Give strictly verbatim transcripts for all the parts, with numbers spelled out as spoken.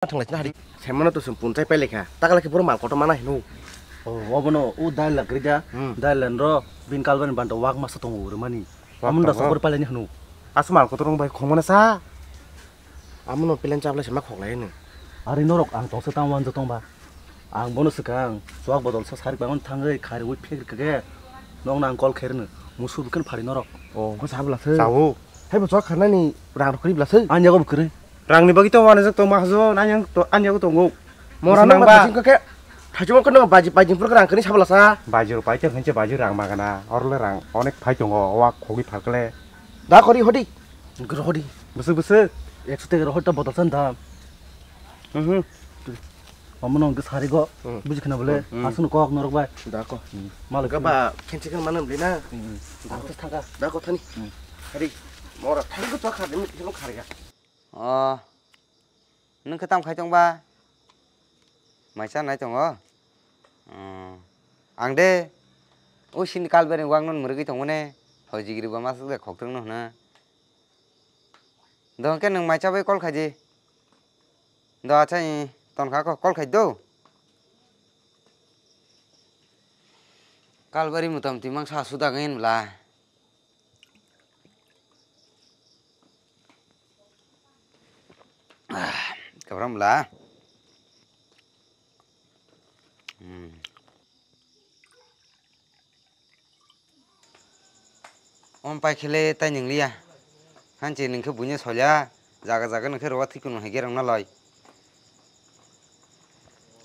Thanglaisina hari. Semano to sum punchai pailekha. Takala khe boro mal kotor mana hino. O, obono o dai lak rida. Hmm. Dai lan ro bin kalbani banta wak masa tongo urmani. Wak tongo. Amunda sokor pailani hino. Asu mal kotor rong bai khongmana sa. Amono plan chablai se ma khoklai hino. Ari norok ang tongsa tang wanjak tongba. Ang bono swkang chuak bodol sa sarik bangon thangwi khari wi phek rikhe. Nokna ang call khairno. Musu bwkhan phari norok. O, ko sabla se. Sao. Hai bo chuak kharnani rang rokri bla se. Ang yago bwkrwi. Rangni bagwi to wanajak tongma hajo, nang yang to, ani yago tongo. Mora nang ba. Thaichung khe, thaichung khe no baji, baji pura rang kani sabla sa. Baji rok pai tong khe baji rang magana, orle rang onek phai tongo, wak khogwi phalkle. Da kori hodi. Gro hodi. Bwswk bwswk. Ekso tege hodi ta botol san da. Mhm. Omo no hwnkhe sarigo, hmm, buji khna bole, hmm, hmm, aswkno kok norok bai. Da ko. Hmm. Malik gaba khenchi khan mano bli na. Hmm. Da ko thangka. Da ko thani. Hmm. Hari, mora thani ko chok kha, demi kilo kharga. O, nwng khe tam khai tong ba? Mai cha nai tongo? O, ang de, o sini kalbari wak non mwrwgwi tongo ne, hoi jigiri ba masuk de khok tongno hwna. Do hwnkhe nwng mai cha bai call khai di. Do acha, i, ton kha ko, call khai do. Kalbari mutam timang sa suda gain bla. Ah, kabram bla. Hmm. Om pai khele tai nwngliya. Hanchi nwng khe buino solya. Jaga jaga nwng khe rowa thikun hai gerang nalai.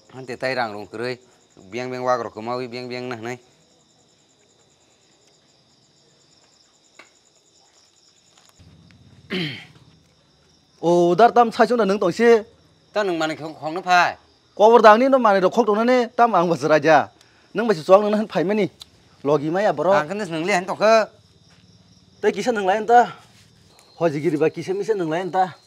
Hante tai rang rung kwrwi, beng beng wak rok kwmawi beng beng na hwnwi. O dar tam sai chwngno nwng tongsi. Ta nwng manwi khong khong no phai. Kobor dang ni no manwi rok khok tongnani tam ang bwswk raida. Nwng bai se chuak nang phai mani. Logi maya borok. Ang khe nwng le han tongkha. Tei kisa nwng lai ta. Hojigiri ba kisa misa nwng lai ta.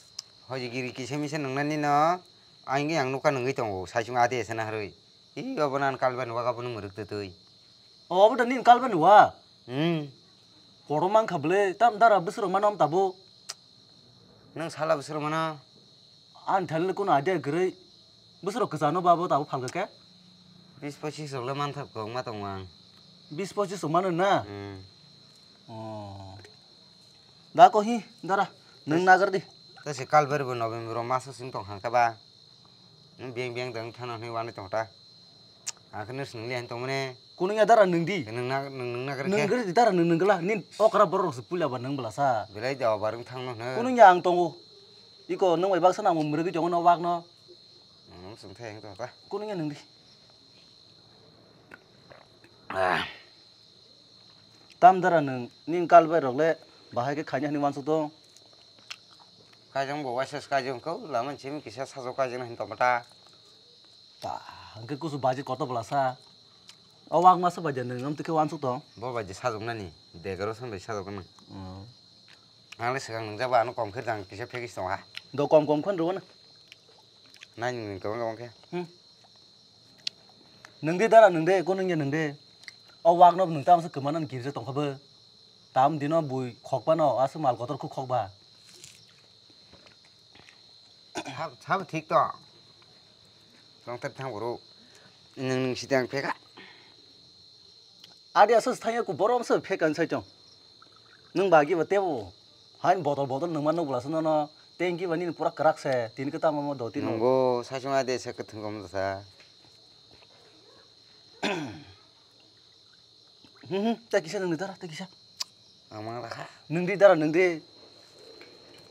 Hojigiri kisa misa nwngnani no. Ang ngi ang nukha nungwi tongo, saisung ade sana harwi. Ih, obo nan kalban waga bono mwrwk twtwi. Obo da nin kalban wa? Hmm. Korom mang kha bwle, tam dara bwswrok mano am tabo. Nang sala bwswrok mano? An thal kuno idea gre. Bwswrok kwchano babo tabo phalka khe? Bis pochis rok le man thap kok ma tong mang. Bis pochis rok mano na? Hmm. Oh. Da ko hi, dara, nwng nagar di. Ta se kalbari bo November o maso sing tong hang kha ba. Nwng beng beng dang thana hwnwi wanwi tong ta. Ang khe nurse nung le han tong mane. Kunung ya dara nwng di. Nwng na, nwng, nwng nagar khe. Nwng gari di dara nwng, nwng gala. Nin okra borok se pula ba nwng bela sa. Belai da obar wng thang no hwnwi. Kunung ya ang tongo. Iko nwng bai baksa nang mwrwgwi tongo no wak no. Nwng sung thai hang tong ta. Kunung ya nwng di. Ah. Tam dara nwng, nin kalbai rok le bahai khe khaina hwnwi wansuk tong. Kaijang bo waisa kaijang kau lama simi kisa sajok kaijang hin tong ta. Ta, hwnkhe kusu baji koto bwla sa. O wak masa baji nwng amtwi khe wansuk tong. Bo baji sajok nani, decoration bai sajok nang. Hmm. Ang le swkang nwngjak ba ano kom khe jang kisa package tong ha. Do kom kom khon rw na. Nai nwng kwbang kwbang khe. Hmm. Nwng de dara nwng de, ko nwng ya nwng de. O wak no nwng tamo se kwmana girja tong kha bo. Tam dino bui khok pano, aswk mal kotor khu khok ba. Sab, sab thik to. Tong ter thang boro. Nwng nwng sitang pheka. Adi aswk thang ya ku borom se pheka sai tong. Nwng bagi ba tebo. Hain botol botol nwng ma nuk bla se no no. Tengki ba nini pura kwrak se. Tini kwtang ma do tini. Nungo sai sung ade se kwthwng kom sa. Hmm, hmm, ta kisa nwng di dara, ta kisa. Amang rakha. Nwng di dara, nwng di.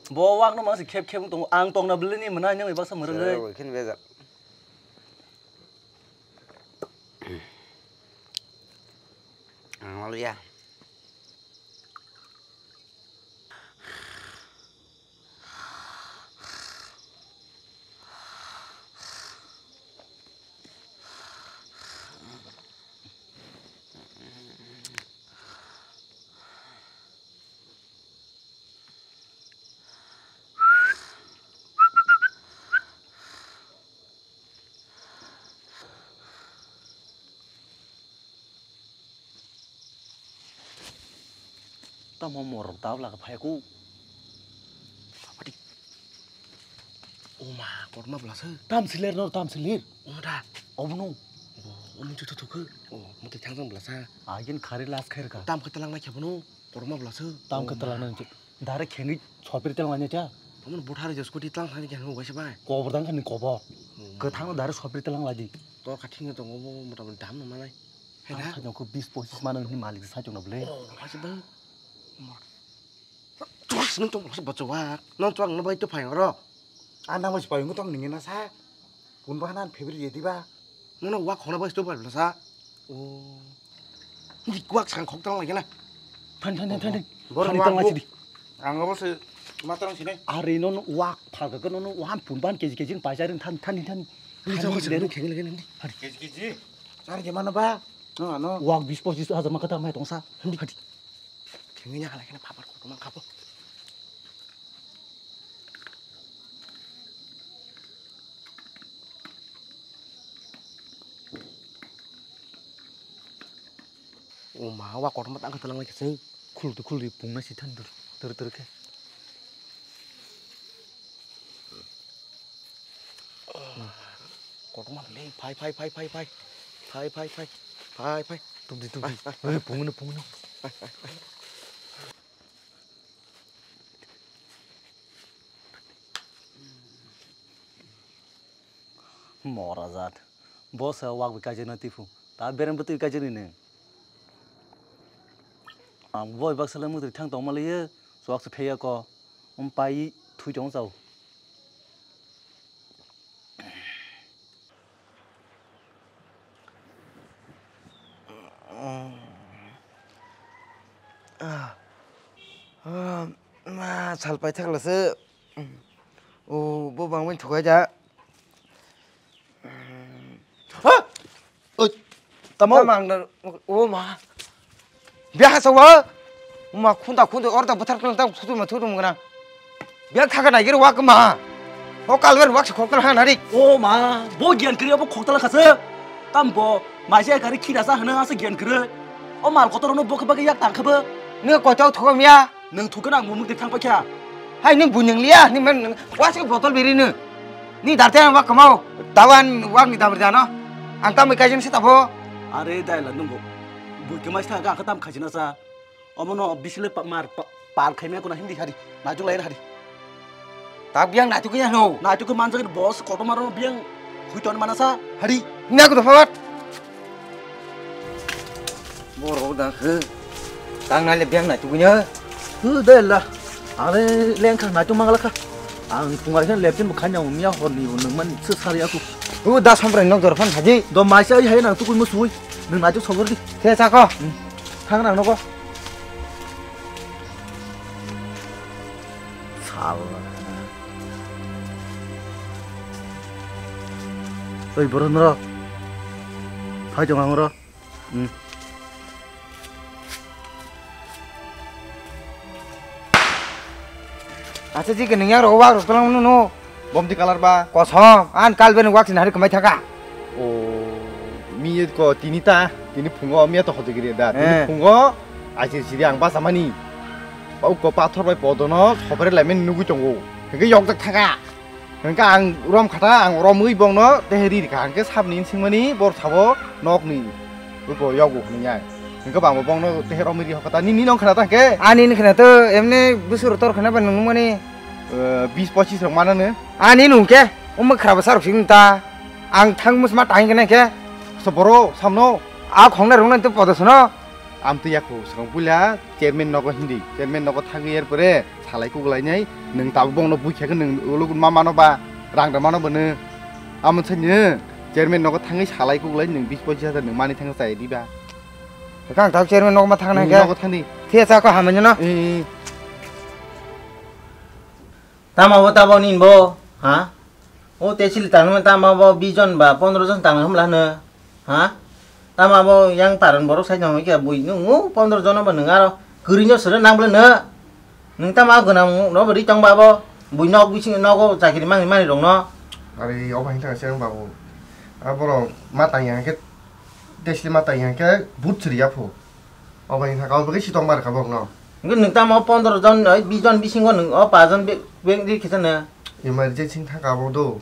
Bo wak no mangsi khep khep wng tongo. Ang tongna bwlwini mwnai nwng bai baksa mwrwngwi. Sero, khin bejak. Ang waliya. Tamo morok tabla khe phai ku. Adi. Oma, Korma bwlasa. Tam siler no, tam siler. Omo da. Obono. Omo chutu thukhu. O, muti thangjang bwlasa. Agin khari las khair ka. Tam khatalang na khabono. Korma bwlasa. Tam khatalang na. Dare khengwi sopir telang lanya cha. Omo buthar je scooty telang thani khe waisa bai. Kobor dang khani kobor. Kwthang no dare sopir telang ladi. To khathing to omo mota mota dam no manai. Tam khani ko bis pochis mano ni malik sa chong na ble. O, waisa bai. Chus nung tong se bacha wa. Nang chuang na bai to phai oro. A nang bai pai ngu tong ning na sa. Pun ba nan favorite ye di ba. Nang na wa khona bai to bai sa. O. Ni kwak sang khok tang lagi na. Than than than than. Boro khani wa tang bu- lagi di. Ang abo se ma tang sini. Are no no wa pha ga no no wa pun ban keji keji pai sa rin than than than. Ni tang se kheng lagi ni. Keji keji. Sar je mana ba. No no. Wa bis pochis hajar ma kata mai tong sa. Hadi. Khengwi nya khalai kheno phapar kotorma khapo. O ma, wa kotorma tang kha talang lai khasing. Khuldi khuldi pungna si than dur dur dur khe. Kotorma le, phai, phai, phai, phai, phai. Phai, phai, phai. Phai, phai. Tubdi, tubdi. Phai, phai. Oi, pungno, pungno. Phai, phai, phai. Mora jat. Bo sa wak bi kaijak na tipu. Ta berem bo twi kaijak ni ne. Ang boi bak sala mutri thang tong mali ye. Swak se pheya ko. Um pai thui tong chao. Ah, ah, ma, sal paithak lase. O, bo bangmani thukai da. Ha! Oi, tamo? Tamo ang da, o ma. Bia ha sawa. Ma khunda khunda orda buthar klang tang thutu ma thutu mungna. Bia khaga nai gir wak ma. O kalwer wak khok tang ha nari. O ma, bo gyan kriya bo khok tang khase. Tam bo, ma se kari khira sa hana asa gyan kre. O mal kotor no bo khe ba yak tang khe bo. Ni ko chau thogom ya. Nwng thukhe nang mumuk de thang paikha. Hai nwng bunyang liya, ni man nwng wasik botol biri nwng. Ni darte ang wak kamao, dawan wak ni damri dano. Ang tamwi kaijin se tabo. Are daila nungo. Bui kemai sa ga khatam khajina sa. Omono bisile pa-, mar pa-, pal khaimya kuna hindi hari. Najung lain hari. Tak biang naituk ya no. Naituk manjak boss kotomaro biang huiton manasa hari. Nya ko dopha wat. Borok da khe. Tang nai le biang naituk nya. Hu de la. Ale leng kha naituk mangala kha. Ang tungai khan lepin bukhanya umya horni unung man se sari aku. Hu da somprai nok dor phan haji. Do maisa hai nang tukui musui. Nung naituk sogor di. The chako. Thang nang nogo. Sal. Oi, borok norok. Phai tong ang oro. Hmm. Acha, jike nung yang rok wak rok tolang no. Bomti kalar ba. Kosom, an kal ben wak sin hari kemai thaka. O, miye ko tini ta, tini phungo miya to hote giri da. Tini phungo, achi siri ang basa mani. Ba uko pathor bai podono, hobere lamen nugui tongo. Hingke yok jak thaka. Hingke ang rom khata, ang romui bongno, tehe ri rika. Hingke sabni singmani, bor sabo, nokni. Uko yogo hwnwi ya. Hingke bangbo bongno tehe romwi ri hokata. Nini nong khna ta hingke? Ani ni khna to emne busur tor khna ba nung mani. Eh, bis pochis rok mana ne? Ani nung ke? Omo khra bwsa rok sing ta. Ang thang mus ma tang kene ke. So boro samno. A khong na rung na to podo sono. Am to yakho swkang puila chairman nogo hindi. Chairman nogo thangwi er pore. Salai kuklainai, nwng tabuk bongno bui khe nwng ulo ma mano ba, rang da mano bwno. Amon sai nwng chairman nogo thangwi salai kuklai nwng bis pochis hajar nwng mani thangwi chai di ba. Kang tabuk chairman nogo ma thangna Nwng khe. Nogo thangdi. Thia cha ko hamanya no. Eh, eh. Tama bo tabo nin bo, ha? O te sili tangma tama bo bish jon ba pondro jon tangma humla hwno. Ha? Tama bo yang paran borok sai tongma khe bui nung o pondro jon ba nung aro kwrwino sero nang bwle no. Nung tama gwnang no bo ri tong ba bo bui nok bising nogo chakri mangni mani rok no. Ari obo hin thang se ang babu. A borok ma tang yang khe tesli ma tang yang khe but sri ya phu. Obo hin thang ka obo khe si tong bar ka borok no. Nung tama o pondro jon oi bish jon bisingo nung o pa jon be-, beng ri khe sana. Emergency thang ka bo do.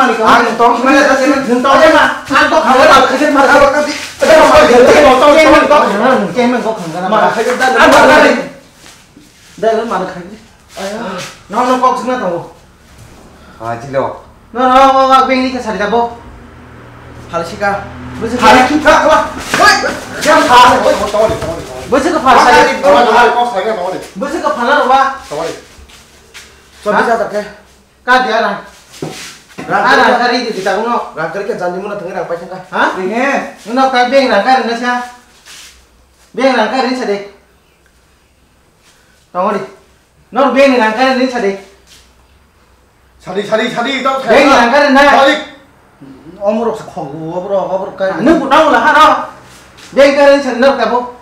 mani kau. Ang tong khna da, nung tong ma. Ang kok khna da, khajit ma. Kau kati. Kau kok khna da, kau kok khna da. Ma, khajit da. Ang kok khna da. Da, mana khajit. Ayo. No, no, kok singna tongo. Ah, chilo. No, no, no, no, beng ni ka sari da bo. Phal sika. Bwswk phal ki ka, ka. Hoi. Jam phal. Hoi, hoi, tawari, tawari, tawari. Bwswk ka phal sari. Tawari, tawari, kok sari, tawari. Bwswk ka phal na roba. Tawari. Chobis hajar ke. Ka dia rang. Rang kari. Rang kari di ta no. Rang kari ke jani muna thang rang paisa ka. Ha? Ringe. No ka beng rang kari na sa. Beng rang kari sa de. Tongori. Nor beng ni rang kare ni sadi. Sadi, sadi, sadi, tau sadi. Beng ni rang kare na. Sadi. Omorok se khong, oborok, oborok kare. Nung putang ulah haro. Beng kare ni sadi nor kabo.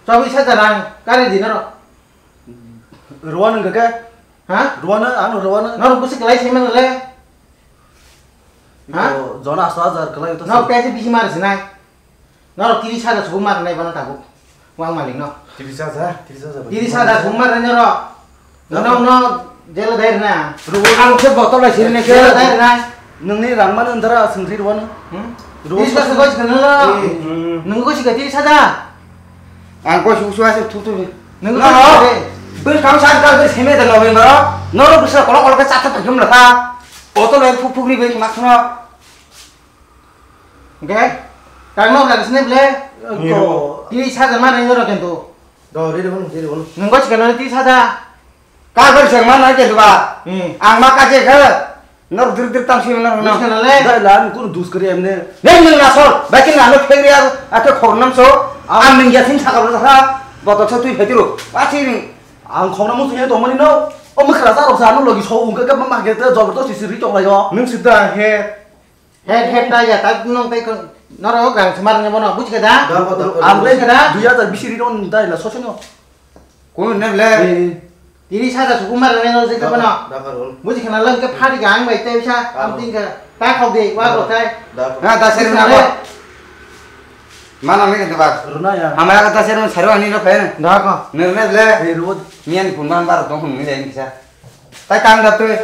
Chawi sa rang kare di nor. Ruan nung ke? Ha? Ruan ang ruan. Nor busi kelai sih mana le? Ha? O, jona asto hajar kwlai to. No, pese bisi mar sinai. Norok tris hajar suku mar nai bana tabuk. Wang malik no. Tris hajar, tris hajar. Tris hajar suku mar nai norok. No, no, jela dai na. Ang se botol lai sini ke. Jela dai na. Nungni rang mano ndara sengri rwano. Hmm? Tris hajar suku sini lo. Hmm. Nunggu sih tris hajar. Ang ko susu ase thu thu. Nunggu sih. Bil kam san kal bil seme da lo ben baro. Norok bisa kolok kolok ke chat chat pagim laka. Botol lai phuk phuk ni ben makno. Oke. Kang no kang sini ble. Ko. Tris hajar ma nai norok kentu. Do, ready bono, ready bono. Nunggu sih kan tris hajar. Kang kang sih ma nai kentu ba. Hmm. Ang ma kaje khe. Nor dir dir tam sini nor. Nunggu sih kan le. Dai la, ang kuno dus kari emne. Nei nung na sol. Bakin ano phegri ar ake khornam so. Ang nung ya sin sakal sa. Botol so tui phetiro. Pachini. Ang khornam musu ya to mani no. O mukra sa rok sa no logi so ungke ke ma ke te jobor to sisi ri tong lai yo. Nung sida he. He, he, ta ya, ta nong tai kon, noro gang semar ne bono, buji kada? Dako, dako. Ang buji kada? Dui hajar bisi ri don dai la, soseno. Kun ne ble? Eh. Tini saja suku mar ne nol jeka bono. Dako, dako. Buji kana lang ke phari gang bai tai bisa, am ting ka, ta khok de, wa ko tai. Dako. Na, ta seri na ko. Mana ne ke ba? Runa ya. Amara ka ta seri sari ani ro phen. Dako. Ne, ne ble? Eh, ro. Nian kun man bar dong kun ne bisa. Tai tang da tui.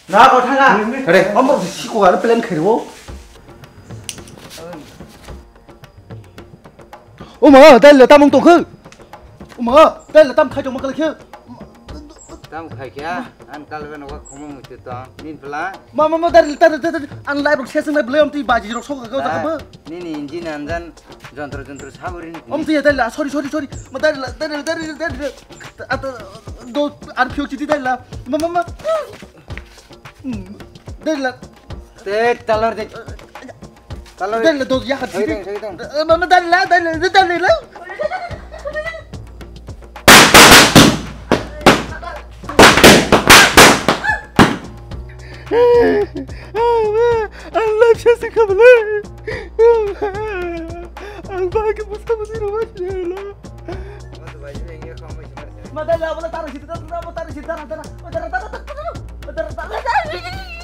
Na ko thanga. Re. Amro si ko ar plan khairo. Oma, dai le tamung tong khe. Oma, dai le tam khai tong ma kale khe. Tam khai kya? An kal ben wa khomo mutu to. Nin pla. Ma, ma, ma, dai le, dai le, dai le. An lai rok seseng lai blem ti baji rok sok ka ka ba. Nini engine anjan jontro jontro saburi ni. Om ti dai le, sorry, sorry, sorry. Ma dai le, dai le, dai le, dai le. Ato do ar phiyok chiti dai la. Ma, ma, ma. Hmm, dai la. Te talor de. Talor. Dai la do ya hat chiti. Thoi dong, thoi dong. Eh, ma, ma, dai la, dai la, dai la. Ang life siya si kabale. Ang bagay mo sa masiro masiro. Madala, wala tara sita, tara, tara, tara, tara, tara, tara, tara, tara, tara, tara.